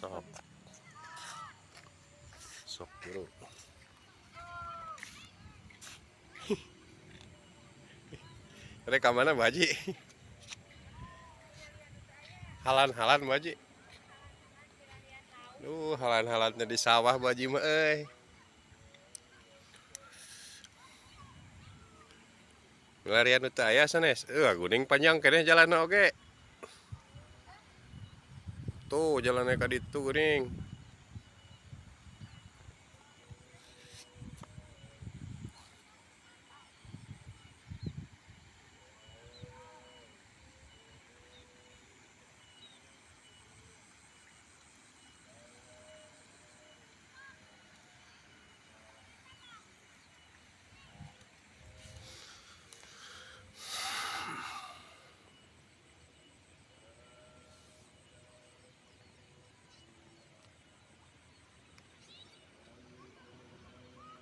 Sok. Sok bro. Rek ka mana, Bu Haji? Halan-halan, Bu Haji. Duh, halan-halannya di sawah Bu Haji mah euy. Larian teu aya sanes. Guning panjang keneh jalanna oge. Tuh jalannya ka ditu geuning.